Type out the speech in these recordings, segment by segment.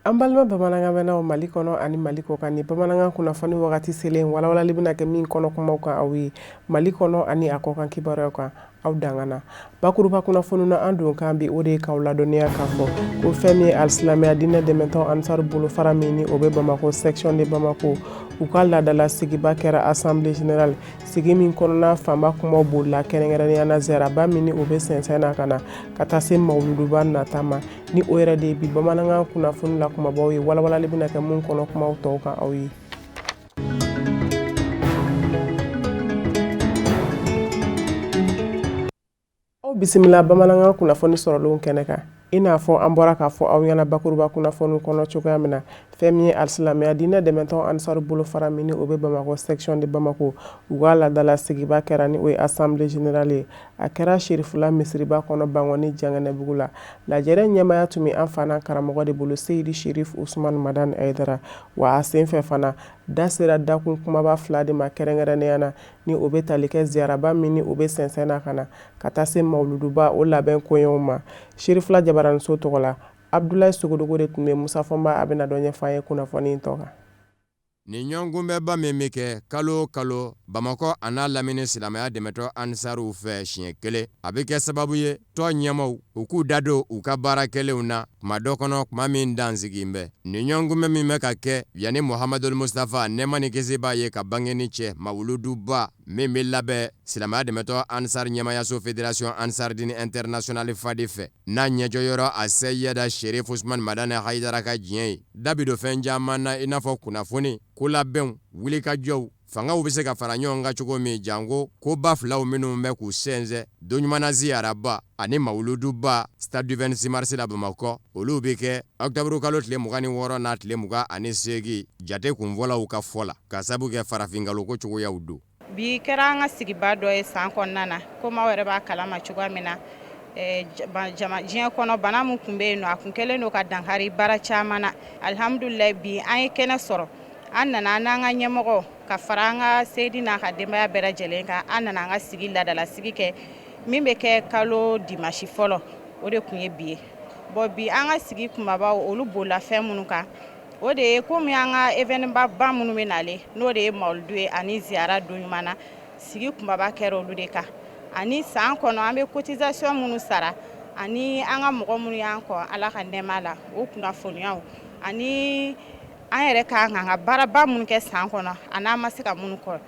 An balima bamanankan mɛnnaw Mali kɔnɔ ani Mali kɔkan, ni bamanankan kunnafoni wagati selen, walawalali bɛna kɛ min kɔnɔ kumaw kan aw ye Mali kɔnɔ ani a kɔkan kibaruyaw kan, aw dangana. Bakuruba kunnafoni na an don kan bi, o de ye k'aw ladɔnniya k'a fɔ ko fɛn min ye alisilamɛya diinɛ dɛmɛtɔn Ansaru bolofara min ni o bɛ Bamakɔ section de Bamako, u ka laadala sigiba kɛra assemblée générale sigi min kɔnɔna fanba kumaw bolila kɛrɛnkɛrɛnnenya na ziyaraba min ni o bɛ sɛnsɛn na ka na ka taa se mawuluduba nata ma. Ni o yɛrɛ de ye bi bamanankan kunnafoni la kumabaw ye, walawalali bɛna kɛ mun kɔnɔ kumaw tɔw kan aw ye. Aw bisimila bamanankan kunnafoni sɔrɔlenw kɛnɛ kan. I n'a fɔ an bɔra k'a fɔ aw ɲɛna bakuruba kunnafoni kɔnɔ cogoya min na, fɛn min ye alisilamɛya diinɛ dɛmɛtɔn Ansaru bolofara min ni o bɛ Bamakɔ section de Bamako, u ka laadala sigiba kɛra ni o ye assemblée générale ye. A kɛra Serifula misiriba kɔnɔ Bankɔni Janginɛbugu la. Lajɛrɛ ɲɛmaaya tun bɛ an fa n'an karamɔgɔ de bolo, Seyidi Serif Usumani Madani Hayidara. Wa a senfɛ fana, da sera dakun kumaba fila de ma kɛrɛnkɛrɛnnenya na, ni o bɛ tali kɛ ziyaraba min ni o bɛ sɛnsɛn na ka na ka taa se mawuluduba o labɛn koɲɛw ma. Serifula jabaraniso tɔgɔ la, Abudulayi Sogodogo de tun bɛ Musa Fɔnba, a bɛna dɔ ɲɛfɔ an ye kunnafoni in tɔ kan. Nin ɲɔgɔnkunbɛnba min bɛ kɛ kalo o kalo Bamakɔ an'a lamini silamɛya dɛmɛtɔn Ansaruw fɛ siɲɛ kelen, a bɛ kɛ sababu ye tɔn ɲɛmaaw u k'u da don u ka baara kɛlenw na tuma dɔ kɔnɔ, tuma min dansigilen bɛ. Nin ɲɔgɔnkunbɛn min bɛ ka kɛ yanni Muhamadul Mustafa, nɛɛma ni kisi b'a ye, ka bangeni cɛ, mawuluduba min bɛ labɛn silamɛya dɛmɛtɔn Ansar ɲɛmaayaso Fédération Ansar Dine Internationale FADI fɛ, n'a ɲɛjɔyɔrɔ a Seyida Serif Usumani Madani Hayidara ka diɲɛ ye, da bi don fɛn caman na, i n'a fɔ kunnafoni, kolabɛnw, wulikajɔw, fangaw bɛ se ka fara ɲɔgɔn kan cogo min, janko koba filaw minnu bɛ k'u sɛnsɛn, donɲumanna ziyaraba ani mawuluduba stade du 26 mars la Bamakɔ, olu bɛ kɛ ɔkutɔburukalo tile 26 n'a tile 28 jate kunfɔlaw ka fɔ la, ka sabu kɛ farafinkaloko cogoyaw don. Bi kɛra an ka sigiba dɔ ye san kɔnɔna na, komi aw yɛrɛ b'a kalama cogoya min na, diɲɛ kɔnɔ bana min tun bɛ yen nɔ, a tun kɛlen don ka dankari baara caman na. Alihamudulilayi, bi an ye kɛnɛ sɔrɔ, an nana an n'an ka ɲɛmɔgɔ ka fara an ka seyidi n'a ka denbaya bɛɛ lajɛlen kan. An nana an ka sigi laadala sigi kɛ min bɛ kɛ kalo dimasi fɔlɔ, o de tun ye bi ye. Bon, bi an ka sigi kumabaw, olu bolila fɛn minnu kan, o de ye komi an ka événement ba minnu bɛ nalen, n'o de ye mawuludu ye ani ziyara don ɲuman na, sigi kunbaba kɛra olu de kan, ani san kɔnɔ an bɛ cotisation minnu sara, ani an ka mɔgɔ minnu y'an kɔ Ala ka nɛɛma la, o kunnafoniyaw, ani an yɛrɛ ka kan ka baaraba minnu kɛ san kɔnɔ ani an ma se ka minnu kɔ,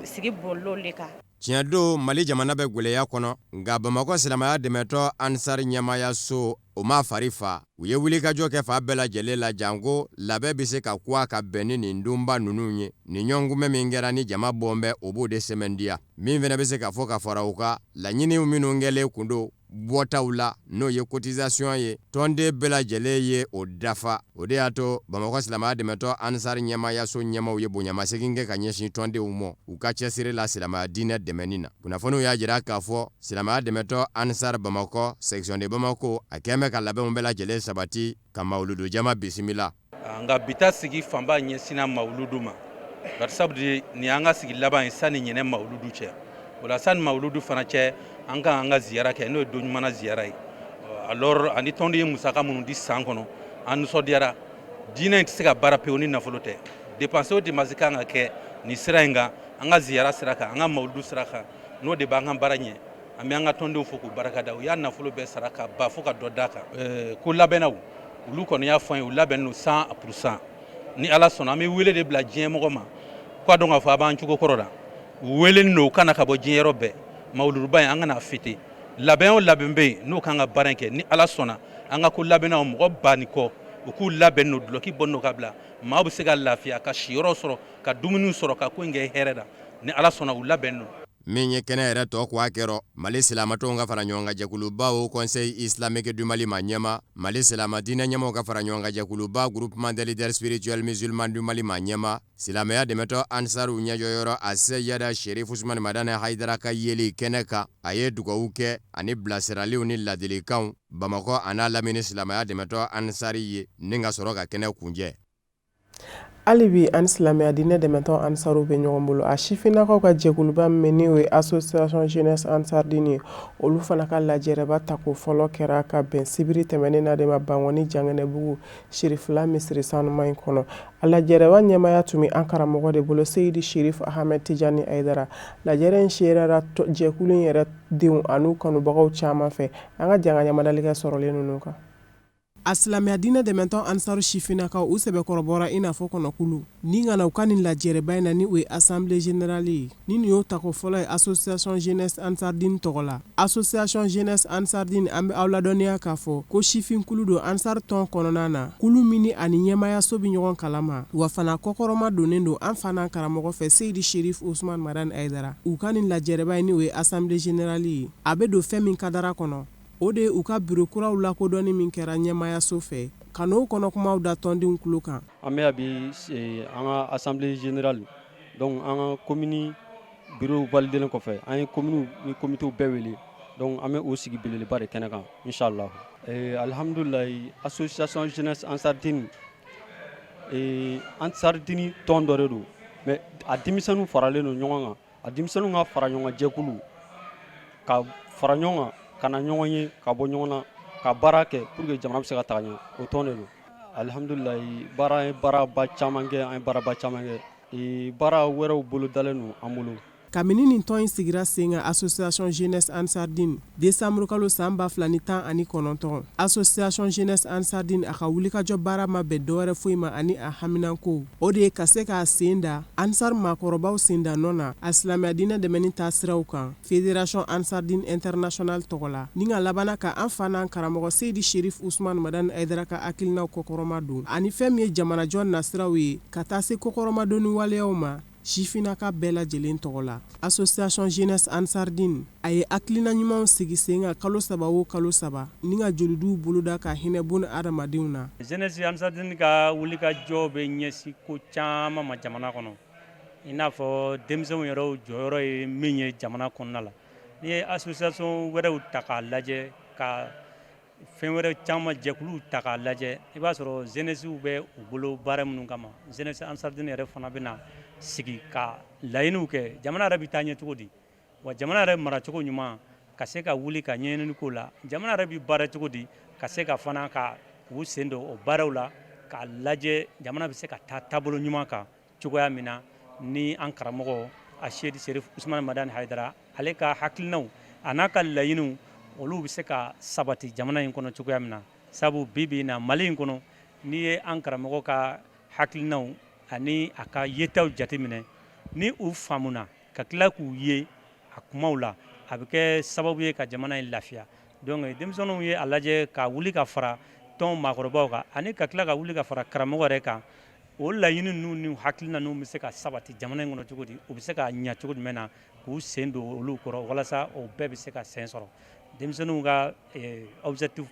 sigi bolila olu de kan. Tiɲɛ don, Mali jamana bɛ gwɛlɛya kɔnɔ, nka Bamakɔ silamɛya dɛmɛtɔn Ansar ɲɛmaayaso, o m'a fari fa. U ye wulikajɔ kɛ fan bɛɛ lajɛlen la, janko labɛn bɛ se ka kuwa ka bɛn ni nin donba ninnu ye. Nin ɲɔgɔnkunbɛn min kɛra ni jama bɔn bɛ, o b'o de sɛmɛntiya. Min fana bɛ se ka fɔ ka fara u kan, laɲiniw minnu kɛlen kun don bɔtaw la, n'o ye cotisation ye, tɔnden bɛɛ lajɛlen ye o dafa. O de y'a to Bamakɔ silamɛya dɛmɛtɔn Ansar ɲɛmaayaso ɲɛmaaw ye bonyamasegin kɛ ka ɲɛsin tɔndenw ma u ka cɛsiri la silamɛya diinɛ dɛmɛni na. Kunnafoniw y'a jira k'a fɔ silamɛya dɛmɛtɔn Ansar Bamakɔ section de Bamako, a kɛn bɛ ka labɛnw bɛɛ lajɛlen sabati ka mawuludu jama bisimila. Nka bi ta sigi fanba ɲɛsinna mawuludu ma, barisabu de nin y'an ka sigi laban ye sani ɲinɛ mawuludu cɛ. O la, sani mawuludu fana cɛ, an ka an ka ziyara kɛ, n'o ye don ɲumanna ziyara ye. Alors, ani tɔnden ye musaka minnu di san kɔnɔ, an nisɔndiyara. Diinɛ in tɛ se ka baara pewu ni nafolo tɛ. Dépense o dépense kan ka kɛ nin sira in kan, an ka ziyara sira kan, an ka mawuludu sira kan, n'o de b'an ka baara ɲɛ. An bɛ an ka tɔndenw fo k'u barika da. U y'a nafolo bɛɛ sara ka ba fo ka dɔ d'a kan. Ko labɛnnaw, olu kɔni y'a fɔ an ye, u labɛnnen don 100%. Ni Ala sɔnna, an bɛ wele de bila diɲɛ mɔgɔ ma k'a dɔn k'a fɔ a b'an cogo kɔrɔ la. U welelen don, u ka na ka bɔ diɲɛ yɔrɔ bɛɛ. Mawuluduba in, an ka n'a fêter. Labɛn o labɛn bɛ yen n'o kan ka baara in kɛ, ni Ala sɔnna, an ka ko labɛnnaw mɔgɔ ba ni kɔ, u k'u labɛn don, dulɔki bɔ n'o ka bila, maaw bɛ se ka lafiya ka siyɔrɔ sɔrɔ, ka dumuni sɔrɔ, ka ko in kɛ hɛrɛ la. Ni Ala sɔnna, u labɛn don. Min ye kɛnɛ yɛrɛ tɔ ko a kɛrɔ Mali silamatɔnw ka fara ɲɔgɔn kan jɛkuluba Haut Conseil Islamique du Mali maa ɲɛmaa, Mali silama diinɛ ɲɛmaaw ka fara ɲɔgɔn kan jɛkuluba Groupement des leaders spirituels musulmans du Mali maa ɲɛmaa, silamɛya dɛmɛtɔn Ansaru ɲɛjɔyɔrɔ Aseyida Sherif Usumani Madani Hayidara ka yeli kɛnɛ kan, a ye dugawu kɛ ani bilasiraliw ni ladilikanw Bamakɔ an'a lamini silamɛya dɛmɛtɔn Ansari ye ni ka sɔrɔ ka kɛnɛ kuncɛ. Hali bi an silamɛya diinɛ dɛmɛtɔn Ansaru bɛ ɲɔgɔn bolo. A sifinnakaw ka jɛkuluba min ni o ye Association Jeunesse Ansardine ye, olu fana ka lajɛrɛba tako fɔlɔ kɛra ka bɛn sibiri tɛmɛnen na de ma Bankɔni Jangɛnɛbugu Sirifila misiri sanuma in kɔnɔ. A lajɛrɛba ɲɛmaaya tun bɛ an karamɔgɔ de bolo, Seyidi Sherif Ahmed Tijani Hayidara. Lajɛrɛ in seereyara jɛkulu in yɛrɛ denw an'u kanubagaw caman fɛ. An ka jɛ ka ɲɛmadali kɛ sɔrɔlen ninnu kan. A silamɛya diinɛ dɛmɛtɔn Ansaru sifinnakaw u sɛbɛkɔrɔ bɔra i n'a fɔ kɔnɔkulu ni ka na u ka nin lajɛrɛba in na ni o ye Assemblée générale ye. Ni nin y'o tako fɔlɔ ye Association Jeunesse Ansardine tɔgɔ la. Association Jeunesse Ansardine an bɛ aw ladɔnniya k'a fɔ ko sifinkulu don Ansar tɔn kɔnɔna na, kulu min ni a ni ɲɛmaayaso bɛ ɲɔgɔn kalama, wa fana kɔkɔrɔma donnen don an fa n'an karamɔgɔ fɛ Seyidi Sherif Ousmane Madani Hayidara. U ka nin lajɛrɛba in ni o ye Assemblée générale ye, a bɛ don fɛn min kadara kɔnɔ, O de ye u ka biro kuraw lakodɔnni min kɛra ɲɛmaayaso fɛ, ka n'o kɔnɔkumaw da tɔndenw tulo kan. An bɛ yan bi an ka assemblée générale donc an ka commune bureau validelen kɔfɛ, an ye commune ni comité bɛɛ wele, donc an bɛ o sigi belebeleba de kɛnɛ kan inchallah. Alihamdulilayi, association jeunesse Ansardine, Ansardine tɔn dɔ de don, mais a denmisɛnninw faralen don ɲɔgɔn kan. A denmisɛnninw ka fara ɲɔgɔn jɛkulu ka fara ɲɔgɔn kan ka na ɲɔgɔn ye ka bɔ ɲɔgɔn na ka baara kɛ pour que jamana bɛ se ka taga ɲɛ, o tɔn de don. Alihamdulilayi, baara ye baaraba caman kɛ, an ye baaraba caman kɛ, baara wɛrɛw bolodalen don an bolo. Kabini nin tɔn in sigira sen kan Association Jeunesse Ansardine décembre kalo san 2019, Association Jeunesse Ansardine a ka wulikajɔ baara ma bɛn dɔwɛrɛ foyi ma ani a haminanko, o de ye ka se k'a sen da Ansar maakɔrɔbaw senda nɔ na a silamɛya diinɛ dɛmɛni taasiraw kan Fédération Ansardine Internationale tɔgɔ la, ni ka labanna ka an fa n'an karamɔgɔ Seyidi Sherif Ousmane Madani Hayidara ka hakilinaw kɔkɔrɔma don ani fɛn min ye jamanajɔ nasiraw ye ka taa se kɔkɔrɔmadonni waleyaw ma sifinnaka bɛɛ lajɛlen tɔgɔ la. Association Jeunesse Ansardine a ye hakilina ɲumanw sigi sen kan kalo saba o kalo saba ni ka joliduw boloda ka hinɛ bun adamadenw na. Jeunesse Ansardine ka wulikajɔ bɛ ɲɛsin ko caman ma jamana kɔnɔ, i n'a fɔ denmisɛnw yɛrɛw jɔyɔrɔ ye min ye jamana kɔnɔna la. N'i ye association wɛrɛw ta k'a lajɛ, ka fɛn wɛrɛ caman jɛkuluw ta k'a lajɛ, i b'a sɔrɔ jeunesse bɛ u bolo baara minnu kama, Jeunesse Ansardine yɛrɛ fana bɛna sigi ka laɲiniw kɛ jamana yɛrɛ bɛ taa ɲɛ cogo di, wa jamana yɛrɛ maracogo ɲuman ka se ka wuli ka ɲɛɲinini k'o la, jamana yɛrɛ bɛ baara cogo di, ka se ka fana ka u sen don o baaraw la k'a lajɛ jamana bɛ se ka taa taabolo ɲuman kan cogoya min na. Ni an karamɔgɔ a Seyidi Serif Usumani Madani Hayidara, ale ka hakilinaw a n'a ka laɲiniw, olu bɛ se ka sabati jamana in kɔnɔ cogoya min na. Sabu bi bi in na Mali in kɔnɔ, n'i ye an karamɔgɔ ka hakilinaw ani a ka yetaw jateminɛ, ni u faamuna ka tila k'u ye a kumaw la, a bɛ kɛ sababu ye ka jamana in lafiya. Donc denmisɛnninw ye a lajɛ ka wuli ka fara tɔn maakɔrɔbaw kan ani ka tila ka wuli ka fara karamɔgɔ yɛrɛ kan. O laɲini ninnu ni hakilina ninnu bɛ se ka sabati jamana in kɔnɔ cogo di, u bɛ se ka ɲɛ cogo jumɛn na, k'u sen don olu kɔrɔ walasa o bɛɛ bɛ se ka sen sɔrɔ. Denmisɛnninw ka objectif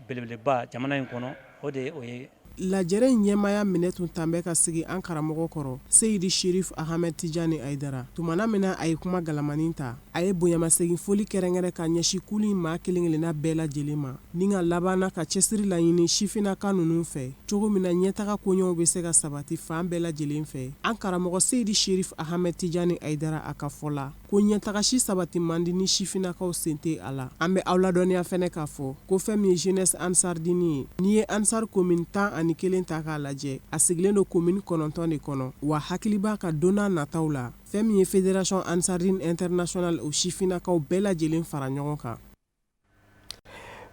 belebeleba jamana in kɔnɔ, o de ye o ye. Lajɛrɛ in ɲɛmaaya minɛ tun tan bɛ ka sigi an karamɔgɔ kɔrɔ Seyidi Sherif Ahmed Tijani Hayidara. Tumana min na a ye kuma galamanin ta, a ye bonyamasegin foli kɛrɛnkɛrɛn ka ɲɛsin kulu in maa kelen-kelenna bɛɛ lajɛlen ma, ni ka labanna ka cɛsiri laɲini sifinnaka ninnu fɛ cogo min na ɲɛtaga koɲɛw bɛ se ka sabati fan bɛɛ lajɛlen fɛ. An karamɔgɔ Seyidi Sherif Ahmed Tijani Hayidara a ka fɔ la, ko ɲɛtaga si sabati man di ni sifinnakaw sen tɛ a la. An bɛ aw ladɔnniya fɛnɛ k'a fɔ ko fɛn min ye Jeunesse Ansardine ye, n'i ye Ansar commune 11 ta k'a lajɛ, a sigilen don commune 9 de kɔnɔ, wa hakili b'a ka don n'a nataw la, fɛn min ye Fédération Ansardine Internationale o sifinnakaw bɛɛ lajɛlen fara ɲɔgɔn kan.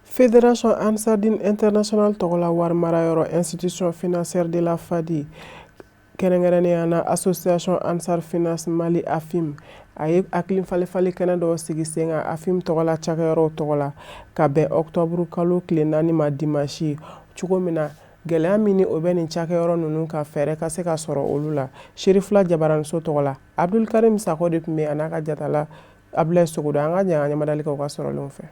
Fédération Ansardine Internationale tɔgɔla wari marayɔrɔ Institution Financière de la FADI, kɛrɛnkɛrɛnnenya na Association Ansar Finance Mali AFIM, a ye hakili falenfalen kɛnɛ dɔw sigi sen kan AFIM tɔgɔla cakɛyɔrɔw tɔgɔ la ka bɛn octobre kalo tile 4 ma dimanche, cogo min na gɛlɛya min ni o bɛ nin cakɛyɔrɔ ninnu ka fɛɛrɛ ka se ka sɔrɔ olu la. Serifila Jabaraniso tɔgɔ la, Abdulkarim Sakɔ de tun bɛ a n'a ka jatala Abdoulaye Sogodo. An ka jɛ ka ɲɛmadali kɛ u ka sɔrɔlenw fɛ.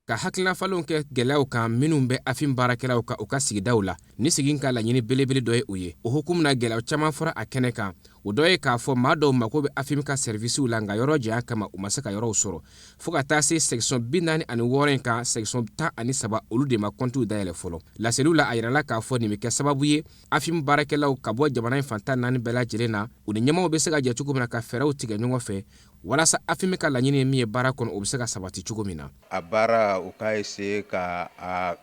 Ka hakilina falenw kɛ gɛlɛyaw kan minnu bɛ AFIM baarakɛlaw kan u ka sigidaw la. Ni sigi ka laɲini belebele dɔ ye o ye. O hukumu na, gɛlɛya caman fɔra a kɛnɛ kan. O dɔ ye k'a fɔ maa dɔw mako bɛ AFIM ka sɛrivisiw la, nka yɔrɔ janya kama u ma se ka yɔrɔw sɔrɔ. Fo ka taa se section 46 in kan, section 13, olu de ma kɔntiw dayɛlɛ fɔlɔ. Laseliw la, a yirala k'a fɔ nin bɛ kɛ sababu ye AFIM baarakɛlaw ka bɔ jamana in fan 14 bɛɛ lajɛlen na, u ni ɲɛmaaw bɛ se ka jɛ cogo min na ka fɛɛrɛw tigɛ ɲɔgɔn fɛ walasa AFIM ka laɲini ye min ye baara kɔnɔ, o bɛ se ka sabati cogo min na. A baara, u ka essayer ka a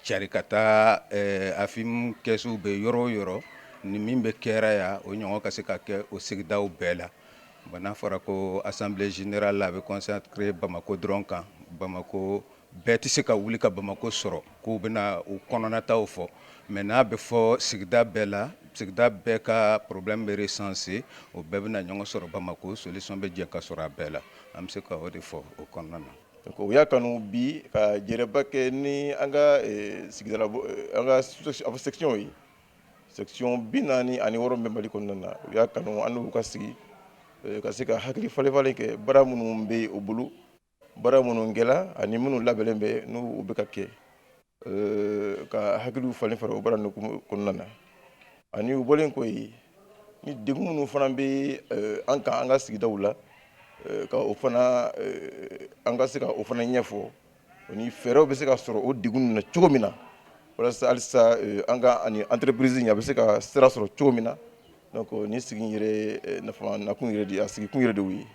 cari ka taa AFIM kɛsiw bɛ yɔrɔ o yɔrɔ. Ni min bɛ kɛra yan, o ɲɔgɔn ka se ka kɛ o sigidaw bɛɛ la. Bon, n'a fɔra ko assemblée générale, a bɛ consacrer Bamako dɔrɔn kan. Bamako bɛɛ tɛ se ka wuli ka Bamako sɔrɔ k'u bɛna u kɔnɔnataw fɔ, mais n'a bɛ fɔ sigida bɛɛ la, sigida bɛɛ ka problème bɛ recenser, o bɛɛ bɛna ɲɔgɔn sɔrɔ Bamako, solution bɛ jɛ ka sɔrɔ a bɛɛ la. An bɛ se ka o de fɔ o kɔnɔna na. U y'a kanu bi ka jɛrɛba kɛ ni an ka sigida, an ka section ye. Section 46 bɛ Mali kɔnɔna na. U y'a kanu an n'u ka sigi ka se ka hakili falen falen kɛ baara minnu bɛ u bolo, baara minnu kɛla ani minnu labɛnnen bɛ, n'u bɛ ka kɛ, ka hakiliw falen falen o baara ninnu kɔnɔna na. Ani u bɔlen kɔ yen, ni degun minnu fana bɛ an kan an ka sigidaw la, ka o fana, an ka se ka o fana ɲɛfɔ, ni fɛɛrɛw bɛ se ka sɔrɔ o degun ninnu na cogo min na, walasa halisa an ka ani entreprise a bɛ se ka sira sɔrɔ cogo min na. Donc ni sigi yɛrɛ nafa nakun yɛrɛ de, a sigikun yɛrɛ de y'o ye.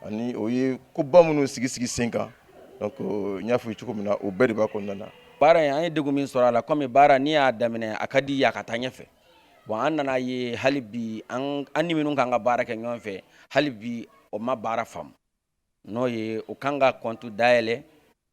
Ani o ye koba minnu sigi sigi sen kan, donc n y'a fɔ cogo min na, o bɛɛ de b'a kɔnɔna na. Baara in, an ye degun min sɔrɔ a la, komi baara n'i y'a daminɛ, a ka di a ka taa ɲɛfɛ. Bon, an nana ye hali bi, an ni minnu kan ka baara kɛ ɲɔgɔn fɛ, hali bi o ma baara faamu. N'o ye o kan ka compte dayɛlɛ,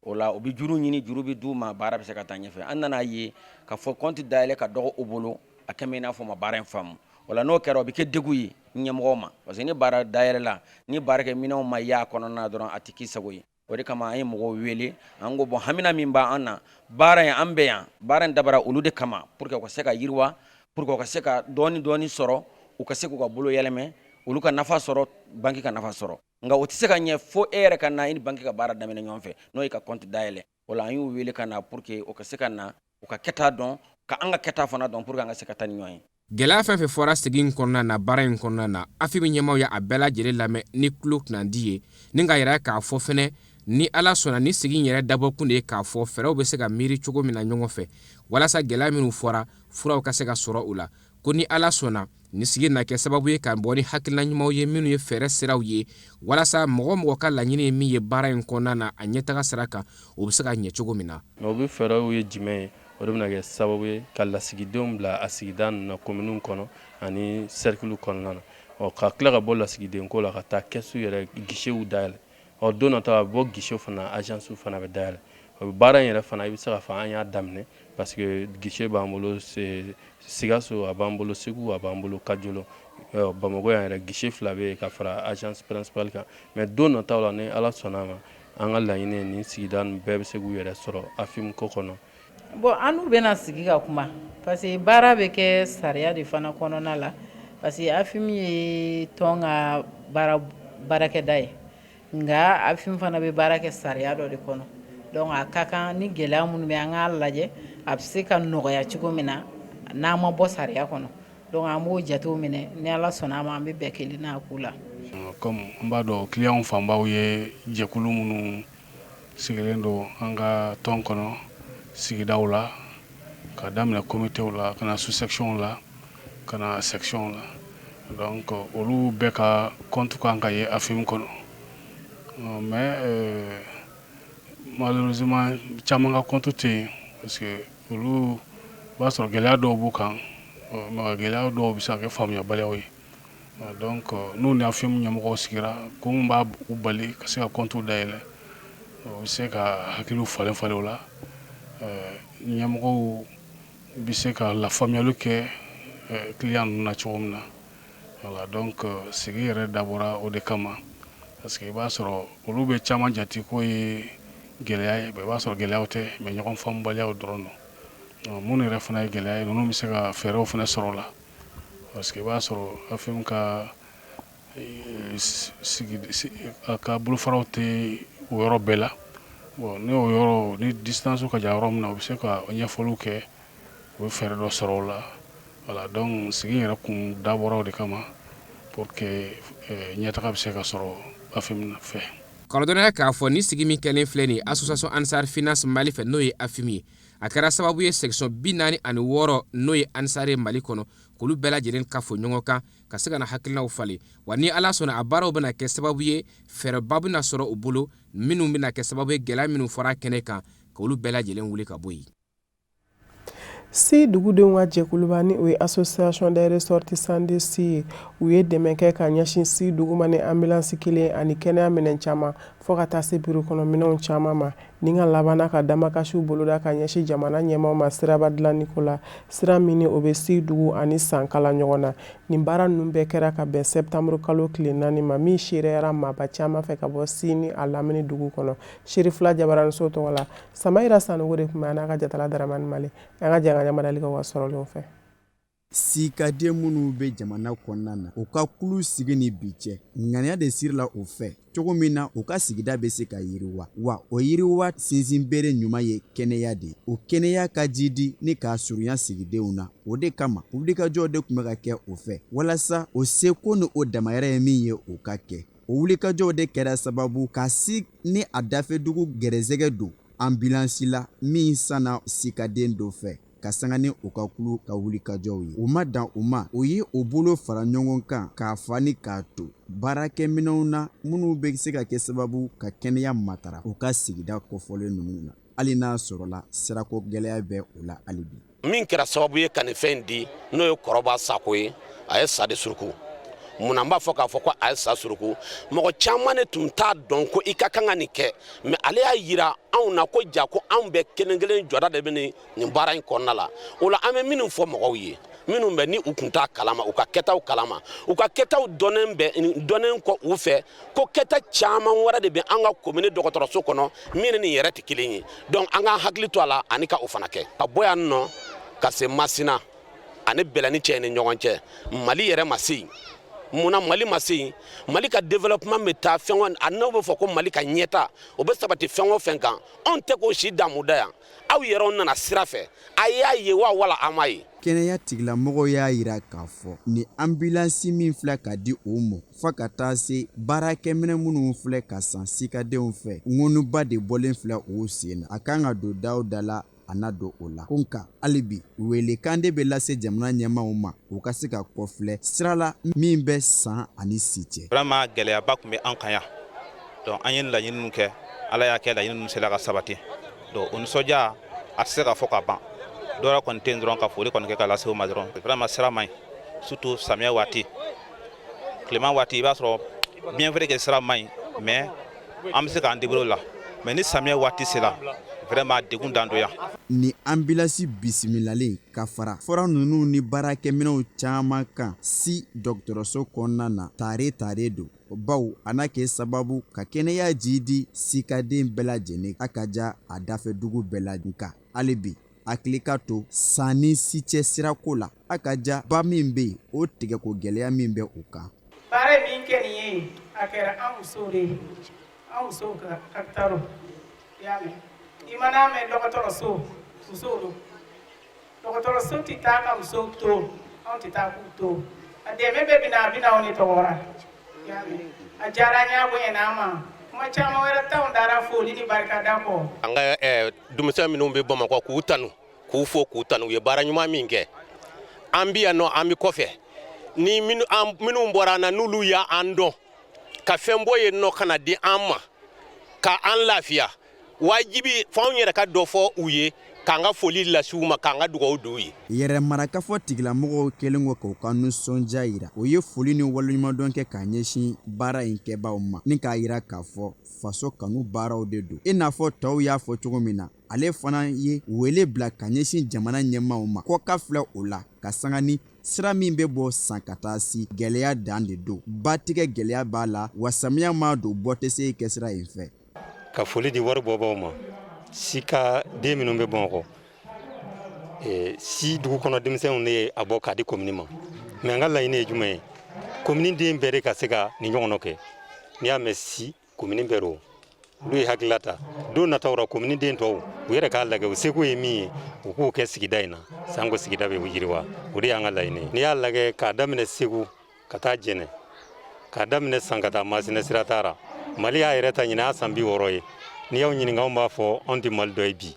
o la u bɛ juru ɲini, juru bɛ d'u ma, baara bɛ se ka taa ɲɛfɛ. An nana ye ka fɔ compte dayɛlɛ ka dɔgɔ u bolo, a kɛmɛ i n'a fɔ ma baara in faamu. O la n'o kɛra, o bɛ kɛ degun ye ɲɛmɔgɔw ma, parce que ni baara dayɛlɛ la, ni baarakɛ minɛnw ma y'a kɔnɔna dɔrɔn, a tɛ k'i sago ye. O de kama an ye mɔgɔw wele. An ko bon, hamina min b'an na, baara in, an bɛ yan, baara in dabara olu de kama, pour que u ka se ka yiriwa, pour que u ka se ka dɔɔni dɔɔni sɔrɔ, u ka se k'u ka bolo yɛlɛmɛ, olu ka nafa sɔrɔ, banque ka nafa sɔrɔ. Nka o tɛ se ka ɲɛ fo e yɛrɛ ka na, i ni banque ka baara daminɛ ɲɔgɔn fɛ, n'o ye ka compte dayɛlɛ. O la an y'u wele ka na pour que o ka se ka na, u ka kɛta dɔn, ka an ka kɛta fana dɔn, pour que an ka se ka taa ni ɲɔgɔn ye. Gɛlɛya fɛn fɛn fɔra sigi in kɔnɔna na, baara in kɔnɔna na, AFIM ɲɛmaw ye a bɛɛ lajɛlen lamɛn ni tulo kunnandi ye, ni ka yɛrɛ k'a fɔ fɛnɛ, ni Ala sɔnna, ni sigi in yɛrɛ dabɔkun de ye k'a fɔ fɛɛrɛw bɛ se ka miiri cogo min na ɲɔgɔn fɛ walasa gɛlɛya minnu fɔra, furaw ka se ka sɔrɔ u la. Ko ni Ala sɔnna, ni sigi na kɛ sababu ye ka bɔ ni hakilina ɲumanw ye minnu ye fɛɛrɛ siraw ye walasa mɔgɔ mɔgɔ ka laɲini ye min ye baara in kɔnɔna na, a ɲɛtaga sira kan, o bɛ se ka ɲɛ cogo min na. Mais o bɛ fɛɛrɛw ye jumɛn ye? O de bɛna kɛ sababu ye ka lasigidenw bila a sigida ninnu na, kominiw kɔnɔ ani cercle kɔnɔna na. Ɔ, ka tila ka bɔ lasigidenko la ka taa kɛsu yɛrɛ guichetw dayɛlɛ. Ɔ, don nata, a bɛ bɔ guichet fana, agence fana bɛ dayɛlɛ. O baara in yɛrɛ fana, i bɛ se k'a fɔ an y'a daminɛ, parce que guichet b'an bolo Sikaso, a b'an bolo Segu, a b'an bolo Kajolo, Bamakɔ yan yɛrɛ guichet fila bɛ yen ka fara agence principale kan. Mais don nataw la, ni Ala sɔnna a ma, an ka laɲini ye nin sigida ninnu bɛɛ bɛ se k'u yɛrɛ sɔrɔ AFIM ko kɔnɔ. Bon, an n'u bɛna sigi ka kuma, parce que baara bɛ kɛ sariya de fana kɔnɔna la, parce que AFIM ye tɔn ka baara baarakɛda ye, nka AFIM fana bɛ baara kɛ sariya dɔ de kɔnɔ. Donc a ka kan ni gɛlɛya minnu bɛ, an k'a lajɛ a bɛ se ka nɔgɔya cogo min na n'an ma bɔ sariya kɔnɔ. Donc an b'o jatew minɛ. Ni Ala sɔnna a ma, an bɛ bɛn kelen n'a k'u la. Comme an b'a dɔn, clients fanbaw ye jɛkulu minnu sigilen don an ka tɔn kɔnɔ sigidaw la, ka daminɛ comitéw la, ka na sous section la, ka na section la. Donc olu bɛɛ ka compte kan ka ye AFIM kɔnɔ, mais malheureusement caman ka compte tɛ yen, parce que olu b'a sɔrɔ gɛlɛya dɔw b'u kan, mais gɛlɛya dɔw bɛ se ka kɛ faamuyabaliyaw ye. Donc n'u ni AFIM ɲɛmɔgɔw sigira, ko min b'a u bali ka se ka compte dayɛlɛ, o bɛ se ka hakiliw falen falen o la. Ɲɛmɔgɔw bɛ se ka lafaamuyali kɛ client ninnu na cogo min na. Voilà, donc sigi yɛrɛ dabɔra o de kama, parce que i b'a sɔrɔ olu bɛ caman jate ko ye gɛlɛya ye, i b'a sɔrɔ gɛlɛyaw tɛ, mais ɲɔgɔn faamubaliyaw dɔrɔn don. Minnu yɛrɛ fana ye gɛlɛya ye, ninnu bɛ se ka fɛɛrɛw fana sɔrɔ o la, parce que i b'a sɔrɔ AFIM ka sigi, a ka bolofaraw tɛ o yɔrɔ bɛɛ la. Bon, ni o yɔrɔ ni distance ka jan yɔrɔ min na, u bɛ se ka ɲɛfɔliw kɛ, u bɛ fɛɛrɛ dɔ sɔrɔ o la. Voilà, donc sigi yɛrɛ kun dabɔra o de kama pour que ɲɛtaga bɛ se ka sɔrɔ AFIM fɛ. K'a ladɔnniya k'a fɔ ni sigi min kɛlen filɛ nin ye association Ansar Finance Mali fɛ, n'o ye AFIM ye, a kɛra sababu ye section 46, n'o ye Ansar ye Mali kɔnɔ, k'olu bɛɛ lajɛlen ka fo ɲɔgɔn kan ka se ka na hakilinaw falen. Wa ni Ala sɔnna, a baaraw bɛna kɛ sababu ye, fɛɛrɛba bɛna sɔrɔ u bolo minnu bɛna kɛ sababu ye, gɛlɛya minnu fɔra kɛnɛ kan, k'olu bɛɛ lajɛlen wuli ka bɔ yen. Si dugudenw ka jɛkuluba, ni o ye Association des ressortissants de Sy ye, u ye dɛmɛ kɛ ka ɲɛsin Si dugu ma ni ambulance kelen ani kɛnɛya minɛn caman, fo ka taa se biro kɔnɔ minɛnw caman ma, ni ka labanna ka damakasiw boloda ka ɲɛsin jamana ɲɛmaaw ma siraba dilanni ko la, sira min o bɛ Si dugu ani San kala ɲɔgɔn na. Nin baara ninnu bɛɛ kɛra ka bɛn septembre kalo tile 4 ma, min seereyara maaba caman fɛ ka bɔ Si ni a lamini dugu kɔnɔ. Serifila jabaraniso tɔgɔ la, Samayira Sanogo de tun bɛ a n'a ka jatala Daramani Male. An ka jɛ ka ɲamadali kɛ wa sɔrɔlenw fɛ. Sikaden minnu bɛ jamana kɔnɔna na, u ka kulu sigi ni bi cɛ, ŋaniya de sirila u fɛ cogo min na u ka sigida bɛ se ka yiriwa. Wa o yiriwa sinsinbere ɲuman ye kɛnɛya de ye. O kɛnɛya ka jidi ni k'a surunya sigidenw na, o de kama wulikajɔ de tun bɛ ka kɛ o fɛ walasa o seko ni o damayɛrɛ ye min ye, o ka kɛ. O wulikajɔw de kɛra sababu ka Si ni a dafɛdugu gɛrɛsɛgɛ don anbilansi la min sanna sikaden dɔ fɛ ka sanga ni u ka kulu ka wulikajɔw ye. U ma dan o ma, u ye u bolo fara ɲɔgɔn kan k'a fa ni k'a to baarakɛminɛnw na minnu bɛ se ka kɛ sababu ka kɛnɛya matara u ka sigida kofɔlen ninnu na, hali n'a sɔrɔla sirako gɛlɛya bɛ u la hali bi. Min kɛra sababu ye ka nin fɛn in di, n'o ye Kɔrɔba Sako ye, a ye sa de suruku. Munna n b'a fɔ k'a fɔ ko a ye sa suruku? Mɔgɔ caman de tun t'a dɔn ko i ka kan ka nin kɛ, mais ale y'a yira anw na ko ja ko anw bɛɛ kelen kelen jɔda de bɛ nin baara in kɔnɔna la. O la, an bɛ minnu fɔ mɔgɔw ye, minnu bɛ ni u tun t'a kalama, u ka kɛtaw kalama, u ka kɛtaw dɔnnen bɛ dɔnnen kɔ u fɛ, ko kɛta caman wɛrɛ de bɛ an ka komini dɔgɔtɔrɔso kɔnɔ min ni nin yɛrɛ tɛ kelen ye. Donc an k'an hakili to a la ani ka o fana kɛ. Ka bɔ yan nɔ ka se Masina ani Bɛlɛni cɛ ni ɲɔgɔn cɛ, Mali yɛrɛ ma se yen. Munna Mali ma se yen? Mali ka développement bɛ taa fɛn o, a n'aw bɛ fɔ ko Mali ka ɲɛta, o bɛ sabati fɛn o fɛn kan, anw tɛ k'o si damu da yan. Aw yɛrɛw nana sira fɛ, a y'a ye wa wala a m'a ye? Kɛnɛya tigilamɔgɔw y'a yira k'a fɔ ni anbilansi min filɛ ka di u ma, fo ka taa se baarakɛminɛ minnu filɛ ka san sikadenw fɛ, ŋɔniba de bɔlen filɛ u sen na, a kan ka don da o da la, a na don o la. Ko nka hali bi, welekan de bɛ lase jamana ɲɛmaaw ma, u ka se ka kɔfilɛ sira la min bɛ San ani Si cɛ. Vraiment, gɛlɛyaba tun bɛ an kan yan. Donc an ye laɲini minnu kɛ, Ala y'a kɛ laɲini ninnu sera ka sabati. Donc o nisɔndiya, a tɛ se ka fɔ ka ban. Dɔwɛrɛ kɔni tɛ yen dɔrɔn ka foli kɔni kɛ ka lase u ma dɔrɔn. Vraiment, sira man ɲi, surtout samiyɛ waati. Tilema waati, i b'a sɔrɔ bien vrai que sira man ɲi, mais an bɛ se k'an débrouiller o la, mais ni samiyɛ waati sera, vraiment degun dan don yan. Ni anbilansi bisimilalen ka fara fura ninnu ni baarakɛminɛnw caman kan Si dɔgɔtɔrɔso kɔnɔna na, tare tare don, bawo a na kɛ sababu ka kɛnɛya jidi sikaden bɛɛ lajɛlen, a ka ja a dafɛ dugu bɛɛ la. Nka hali bi, hakili ka to San ni Si cɛ sirako la, a ka ja ba min bɛ yen, o tigɛko gɛlɛya min bɛ o kan. Baara min kɛ nin ye, a kɛra an musow de ye, an musow ka kapitalo i y'a mɛn. I mana mɛn dɔgɔtɔrɔso, musow don. Dɔgɔtɔrɔso tɛ taa ka musow to, anw tɛ taa k'u to. A dɛmɛ bɛɛ bɛna, a bɛna anw de tɔgɔ ra, i y'a mɛn. A diyara an ye, a bonyana an ma. Kuma caman wɛrɛ t'anw dara foli ni barikada kɔ. An ka denmisɛn minnu bɛ Bamakɔ, k'u tanu, k'u fo, k'u tanu, u ye baara ɲuman min kɛ. An bi yan nɔ, an bɛ kɔfɛ ni minnu bɔra an na, n'olu y'an dɔn ka fɛn bɔ yen nɔ ka na di an ma ka an lafiya, wajibi fo anw yɛrɛ ka dɔ fɔ u ye, k'an ka foli lase u ma, k'an ka dugawu d'u ye. Yɛrɛmarakafo tigilamɔgɔw kɛlen kɔ k'u ka nisɔndiya yira, o ye foli ni waleɲumandɔn kɛ k'a ɲɛsin baara in kɛbaaw ma, ni k'a yira k'a fɔ faso kanu baaraw de don. I n'a fɔ tɔw y'a fɔ cogo min na, ale fana ye wele bila ka ɲɛsin jamana ɲɛmaaw ma, kɔ ka filɛ o la ka sanga ni sira min bɛ bɔ San ka taa Si, gɛlɛya dan de don, ba tigɛ gɛlɛya b'a la, wa samiya ma don, bɔ tɛ se kɛ sira in fɛ. Ka foli di wari bɔbaw ma, Si ka den minnu bɛ Bamakɔ, Si dugu kɔnɔ denmisɛnw de ye a bɔ k'a di komini ma. Mais an ka laɲini ye jumɛn ye? Komini den bɛɛ de ka se ka nin ɲɔgɔn kɛ. N'i y'a mɛn Si, komini bɛɛ don. Olu ye hakilila ta don nataw ra, komini den tɔw u yɛrɛ k'a lajɛ u seko ye min ye, u k'o kɛ sigida in na, sanko sigida bɛ yiriwa. O de y'an ka laɲini ye. N'i y'a lajɛ k'a daminɛ Segu ka taa Jɛnɛ, k'a daminɛ San ka taa Masina, sira taara Mali y'a yɛrɛ ta ɲinan y'a san 60 ye. N'i y'anw ɲininka, anw b'a fɔ anw tɛ Mali dɔ ye bi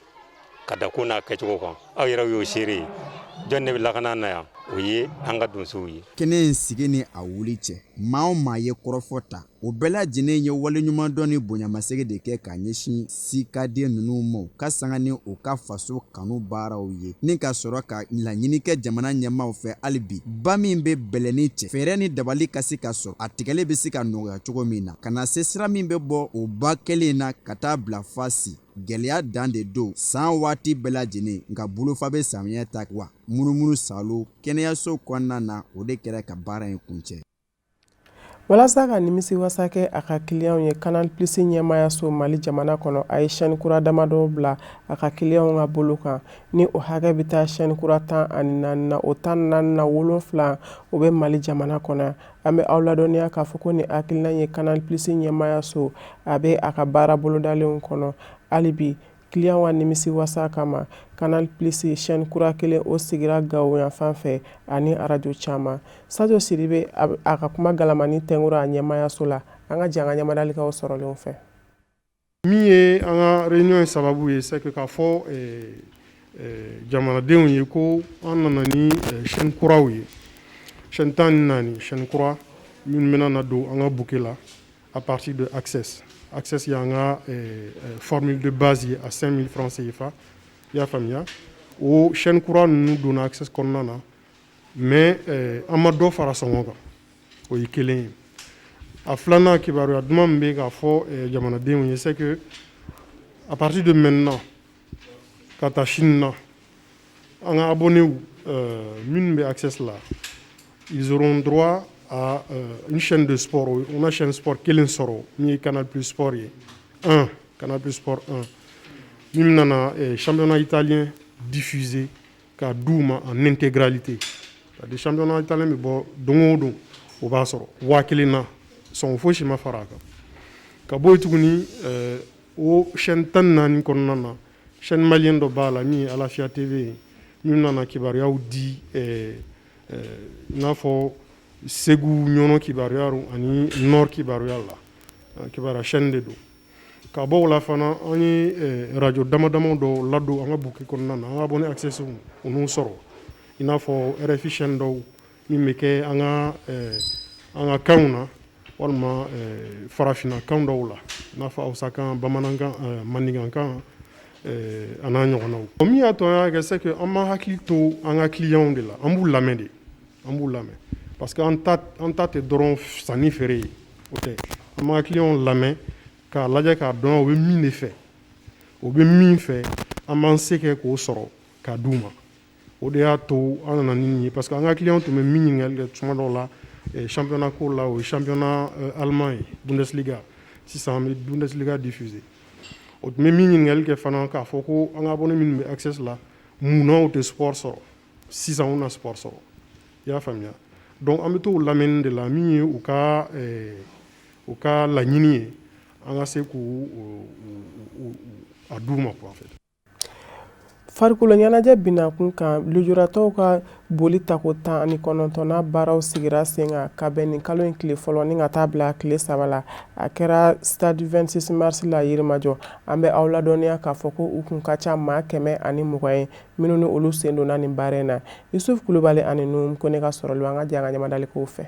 ka da ko n'a kɛcogo kan. Aw yɛrɛ y'o seere ye. Jɔn de bɛ lakana na yan? O ye an ka donsow ye. Kɛnɛ in sigi ni a wuli cɛ, maa o maa ye kɔrɔfɔ ta, o bɛɛ lajɛlen ye waleɲumandɔn ni bonyamasegin de kɛ ka ɲɛsin sikaden ninnu ma, u ka sanga ni u ka faso kanu baaraw ye, ni ka sɔrɔ ka laɲini kɛ jamana ɲɛmaaw fɛ hali bi, ba min bɛ Bɛlɛnin cɛ, fɛɛrɛ ni dabali ka se ka sɔrɔ a tigɛli bɛ se ka nɔgɔya cogo min na, ka na se sira min bɛ bɔ o ba kelen na ka taa bila Fasi. Gɛlɛya dan de don san waati bɛɛ lajɛlen, nka bolofa bɛ samiyɛ ta wa munumunu salo kɛnɛyaso kɔnɔna na, o de kɛra ka baara in kuncɛ. Walasa ka nimisiwasa kɛ a ka kiliyanw ye, Canal Plus ɲɛmaayaso Mali jamana kɔnɔ, a ye chaîne kura damadɔ bila a ka kiliyanw ka bolo kan, ni o hakɛ bɛ taa chaîne kura 14 na. O 14 na, 7 o bɛ Mali jamana kɔnɔ. An bɛ aw ladɔnniya k'a fɔ ko nin hakilina ye Canal Plus ɲɛmaayaso, a bɛ a ka baara bolodalenw kɔnɔ hali bi kiliyanw ka nimisiwasa kama. Canal Plus chaîne kura kelen o sigira Gawo yanfan fɛ ani arajo caman. Sajo Sidibe a ka kuma galamani tɛnkura a ɲɛmaayaso la. An ka jɛ an ka ɲɛmadalikaw sɔrɔlenw fɛ. Min ye an ka réunion in sababu ye, c'est que k'a fɔ jamanadenw ye ko an nana ni chaîne kuraw ye, chaîne 14, chaîne kura minnu bɛna na don an ka bouquet la à partir de Access. Access y'an ka formule de base ye à 5000 francs CFA. I y'a faamuya, o chaîne kura ninnu donna Access kɔnɔna na, mais an ma dɔ fara sɔngɔ kan. O ye kelen ye. A filanan, kibaruya duman min bɛ k'a fɔ jamanadenw ye, c'est que à partir de maintenant ka taa sini na, an ka abonnés minnu bɛ Access la, ils auront droit à une chaîne de sport. On a chaîne sport kelen sɔrɔ min ye Canal Plus Sport ye 1, Canal Plus Sport 1, min nana championnat italien diffusé k'a d'u ma en intégralité, c'est-à-dire championnat italien bɛ bɔ don o don, o b'a sɔrɔ 1000 na, sɔngɔ fosi ma fara a kan. Ka bɔ yen tuguni, o chaîne 14 kɔnɔna na, chaîne malien dɔ b'a la min ye Alafia TV ye, min nana kibaruyaw di, i n'a fɔ Segu, Ɲɔnɔ kibaruya ani Nord kibaruya la, kibaruya chaîne de don. Ka bɔ o la fana, an ye radio dama dama dɔw ladon an ka bouquet kɔnɔna na, an ka abonné Access o n'u sɔrɔ, i n'a fɔ RFI chaîne dɔw min bɛ kɛ an ka kanw na walima farafinna kan dɔw la, i n'a fɔ hausakan, bamanankan, maninkakan a n'a ɲɔgɔnnaw. Min y'a to an y'a kɛ, c'est que an b'an hakili to an ka clients de la, an b'u lamɛn de, an b'u lamɛn, parce que an ta tɛ dɔrɔn sanni feere ye, o tɛ. An b'an ka clients lamɛn k'a lajɛ k'a dɔn u bɛ min de fɛ, u bɛ min fɛ, an b'an se kɛ k'o sɔrɔ k'a d'u ma. O de y'a to an nana ni nin ye, parce que an ka clients tun bɛ min ɲininkali kɛ tuma dɔw la championnat ko la, o ye championnat allemand ye, Bundesliga. Sisan an bɛ Bundesliga diffuser. O tun bɛ min ɲininkali kɛ fana, k'a fɔ ko an ka abonné minnu bɛ Access la, munna u tɛ sport sɔrɔ? Sisan u na sport sɔrɔ. I y'a faamuya? Donc an bɛ t'o lamɛnni de la, min ye u ka laɲini ye, an ka se k'u a d'u ma quoi, en fait. Farikolo ɲɛnajɛ binakun kan, lujuratɔw ka boli tako 19nan baaraw sigira sen kan ka bɛn nin kalo in tile fɔlɔ ni ka taa bila tile 3 la. A kɛra stade 26 mars la Yirimajɔ. An bɛ aw ladɔnniya k'a fɔ ko u kun ka ca maa 120 ye minnu ni olu sen donna nin baara in na. Yusuf Kulubali ani Nuhum Kone ka sɔrɔli, an ka jɛ an ka ɲɛmadalikaw fɛ.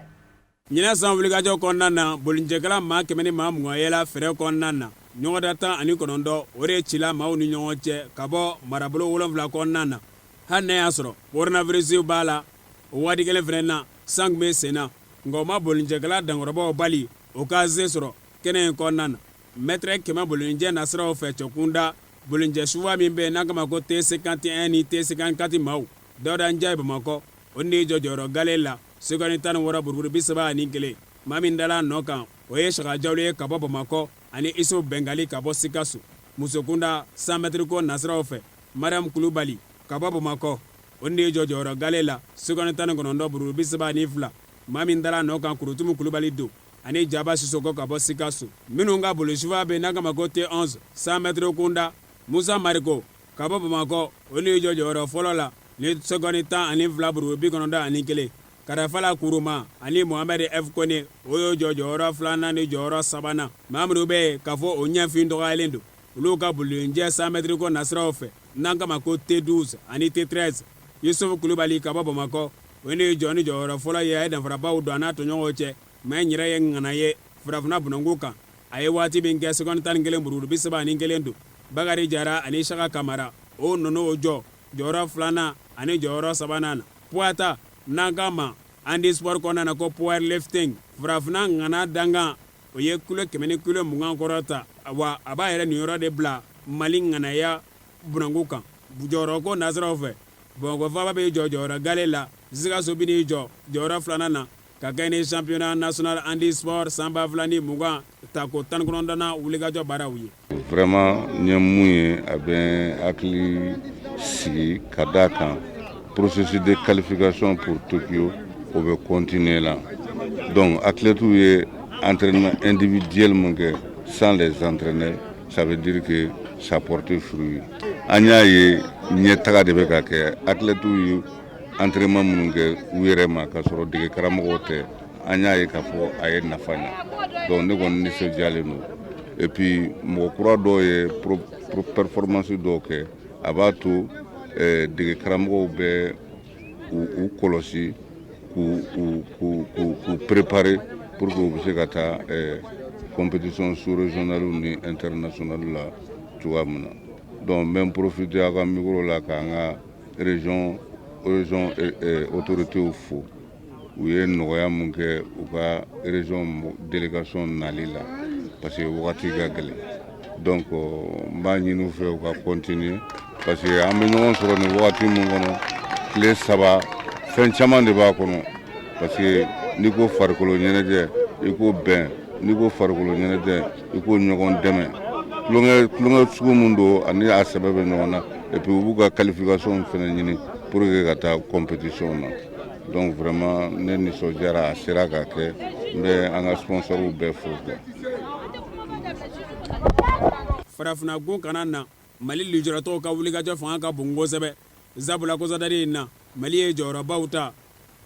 Ɲinan san wulikajɔ kɔnɔna na, bolicɛkɛla maa 120 yɛlɛ fɛrɛ kɔnɔna na. Ɲɔgɔnda 19, o de cila maaw ni ɲɔgɔn cɛ ka bɔ marabolo 7 kɔnɔna na. Hali n'a y'a sɔrɔ coronavirus b'a la, o waati kelen fana na, san tun bɛ sen na, nka o ma bolicɛkɛla dankɔrɔbaw bali o ka se sɔrɔ kɛnɛ in kɔnɔna na. Mɛtɛrɛ 100 bolicɛ nasiraw fɛ, cɛkunda bolicɛ sufa min bɛ yen n'a kama ko T51 ni T54 maaw, Dawuda Njayi Bamakɔ, o ni jɔ jɔyɔrɔ gale la, seconde 16 buruburu 31. Maa min dala nɔ kan, o ye Saka Jawulu ye ka bɔ Bamakɔ ani Iso Bɛngali ka bɔ Sikaso. Musokunda 100 mètres ko nasiraw fɛ, Mariam Kulubali ka bɔ Bamakɔ, o ni jɔ jɔyɔrɔ gale la, seconde 19 buruburu 32. Maa min dala nɔ kan, Kurutumu Kulubali don. ani Jaba Sisoko ka bɔ Sikaso. Minnu ka bolisifa bɛ n'a k'a ma ko T11 100 mètres kunda, Musa Mariko ka bɔ Bamakɔ, o n'i jɔ jɔyɔrɔ fɔlɔ la ni seconde 12 buruburu 91. Karafala Kuruma ani Mohamed F Kone, o y'o jɔ jɔyɔrɔ filanan ni jɔyɔrɔ sabanan. Maa minnu bɛ yen k'a fɔ o ɲɛfin dɔgɔyalen don, olu ka bolijɛ 100 mètres ko nasiraw fɛ n'an k'a ma ko T12 ani T13, Yusufu Kulubali ka bɔ Bamakɔ, o n'i jɔ ni jɔyɔrɔ fɔlɔ ye. A ye danfarabaw don a n'a tɔɲɔgɔnw cɛ. Maa in yɛrɛ ye ŋana ye farafinna bunakun kan. A ye waati min kɛ seconde 11 buruburu 31 don. Bakari Jara ani Saka Kamara, o nana o jɔ jɔyɔrɔ filanan ani jɔyɔrɔ sabanan na. Poids ta n'an k'a ma handisport kɔnɔna na ko powerlifting, farafinna ŋana dankan, o ye kilo 100 ni kilo 20 kɔrɔta. Wa a b'a yɛrɛ niyɔrɔ de bila Mali ŋanaya bunakun kan jɔyɔrɔko nasiraw fɛ. Bamakɔ faaba bɛ jɔ jɔyɔrɔ gale la, Sikaso bɛ n'i jɔ jɔyɔrɔ filanan na ka kɛ ni championnat national handisport san 2020 tako 19nan wulikajɔ baaraw ye. Vraiment n ye mun ye, a bɛ n hakili sigi ka d'a kan processus de qualification pour Tokyo, o bɛ continuer la. Donc athlètes ye entraînement individuel mun kɛ sans les entraîneurs, ça veut dire que ça porte fruit. An y'a ye ɲɛtaga de bɛ ka kɛ. Athlètes ye entraînement minnu kɛ u yɛrɛ ma ka sɔrɔ dege karamɔgɔw tɛ, an y'a ye k'a fɔ a ye nafa ɲɛ. Donc ne kɔni nisɔndiyalen don. Et puis mɔgɔ kura dɔw ye performance dɔw kɛ, a b'a to dege karamɔgɔw bɛ u kɔlɔsi k'u préparer pour que u bɛ se ka taa compétition sous-régionale ni internationale la cogoya min na. Donc n bɛ n profiter aw ka micro la k'an ka région autorités fo, u ye nɔgɔya mun kɛ u ka région délégation nali la, parce que wagati ka gɛlɛn. Donc n b'a ɲini u fɛ u ka continuer, parce que an bɛ ɲɔgɔn sɔrɔ nin wagati min kɔnɔ, tile 3, fɛn caman de b'a kɔnɔ, parce que n'i ko farikolo ɲɛnajɛ, i ko bɛn, n'i ko farikolo ɲɛnajɛ, i ko ɲɔgɔn dɛmɛ. Tulonkɛ tulonkɛ sugu min don, ani a sɛbɛ bɛ ɲɔgɔn na. Et puis u b'u ka qualification fana ɲini pour que ka taa compétition na. Donc vraiment ne nisɔndiyara, a sera ka kɛ. N bɛ an ka sponsors bɛɛ fo quoi. Farafinna gun kana na, Mali lujuratɔw ka wulikajɔ fanga ka bon kosɛbɛ, sabula kɔsadari in na, Mali ye jɔyɔrɔbaw ta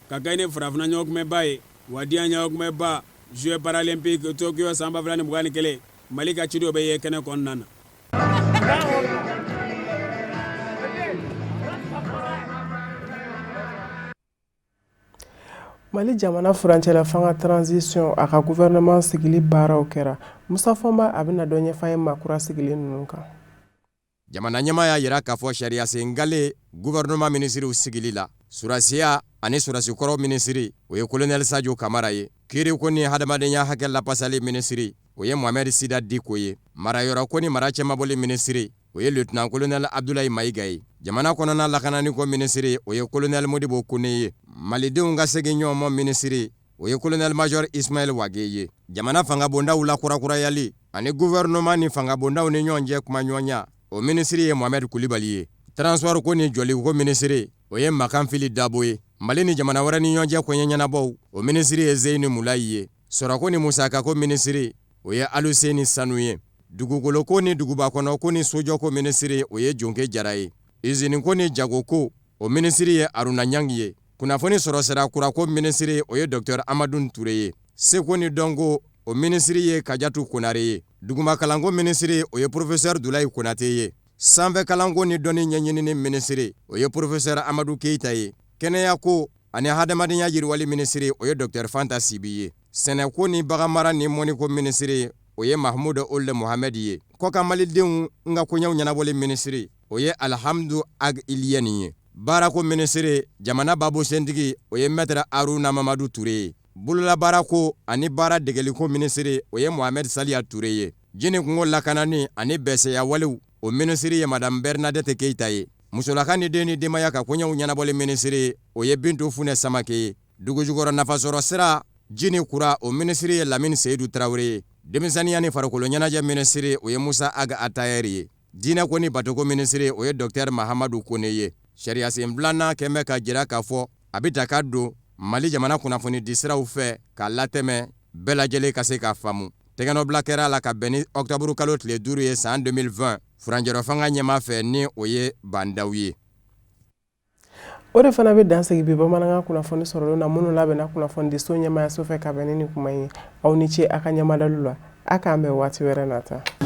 ka kɛ ni farafinna ɲɔgɔnkunbɛnba ye, wa diɲɛ ɲɔgɔnkunbɛnba Jeux paralympiques Tokyo san 2021, Mali ka cidenw bɛ ye kɛnɛ kɔnɔna na. Mali jamana furancɛla fanga transition, a ka gouvernement sigili baaraw kɛra. Musa Fɔnba, a bɛna dɔ ɲɛfɔ an ye maa kura sigilen ninnu kan. Jamana ɲɛmaa y'a jira k'a fɔ sariyasen gale gouvernement minisiriw sigili la, surasiya ani surasikɔrɔ minisiri, o ye kolonɛli Sajo Kamara ye, kiiriko ni hadamadenya hakɛ lapasali minisiri, o ye Mohamɛdi Sida Diko ye, marayɔrɔko ni mara cɛmabɔli minisiri, o ye lieutenant colonel Abdulayi Mayiga ye, jamana kɔnɔna lakananiko minisiri, o ye kolonɛli Modibo Kone ye, Malidenw ka segin ɲɔgɔn ma minisiri, o ye colonel major Ismaël Wage ye, jamana fangabondaw lakurakurayali ani gouvernement ni fangabondaw ni ɲɔgɔn cɛ kumaɲɔgɔnya, o minisiri ye Mohamed Kulibali ye, transport ko ni jɔliko minisiri, o ye Makan Fili Dabo ye, Mali ni jamana wɛrɛ ni ɲɔgɔn cɛ koɲɛ ɲɛnabɔw, o minisiri ye Zeyini Mulayi ye, sɔrɔko ni musakako minisiri, o ye Aluseni Sanu ye, dugukoloko ni dugubakɔnɔko ni sojɔko minisiri, o ye Jonke Jara ye, iziniko ni jagoko, o minisiri ye Aruna Ɲangi ye, kunnafoni sɔrɔsira kurako minisiri, o ye Docteur Amadun Ture ye, seko ni dɔnko, o minisiri ye Kajatu Konare ye, dugumakalanko minisiri, o ye Professeur Dulayi Konate ye, sanfɛkalanko ni dɔnni ɲɛɲinini minisiri, o ye Professeur Amadu Keyita ye, kɛnɛyako ani hadamadenya yiriwali minisiri, o ye Docteur Fanta Sibi ye, sɛnɛko ni baganmara ni mɔniko minisiri, o ye Mahmudu Ould Mohamed ye, kɔkan malidenw ka koɲɛw ɲɛnabɔli minisiri, o ye Alhamdu Ag Iliyɛni ye, baarako minisiri, jamana babosentigi, o ye Maître Aruna Mamadu Ture ye, bololabaarako ani baara degeliko minisiri, o ye Mohamed Saliya Ture ye, ji ni kungo lakanani ani bɛsɛya walew, o minisiri ye Madame Bernadette Keyita ye, musolaka ni den ni denbaya ka koɲɛw ɲɛnabɔli minisiri, o ye Bintu Funɛ Samake ye, dugujukɔrɔ nafasɔrɔ sira, ji ni kuran, o minisiri ye Lamini Seyidu Tarawele ye, denmisɛnninya ni farikolo ɲɛnajɛ minisiri, o ye Musa Ag Atayɛri ye, diinɛko ni batoko minisiri, o ye Docteur Mahamadu Kone ye. Sariyasen filanan kɛn bɛ ka jira k'a fɔ a bɛ ta ka don Mali jamana kunnafonidisiraw fɛ k'a latɛmɛ. Bɛɛ lajɛlen ka se k'a faamu. Tɛgɛnɔbila kɛra a la ka bɛn ni ɔkutɔburu kalo tile 5 ye san 2020 furancɛrɔfanga ɲɛmaa fɛ, ni o ye Ba Ndaw ye. O de fana bɛ dan sigi bi bamanankan kunnafoni sɔrɔlenw na minnu labɛnna kunnafonidiso ɲɛmaayaso fɛ ka bɛn ni nin kuma ye. Aw ni ce a ka ɲɛmadalu la. A k'an bɛn waati wɛrɛ nata.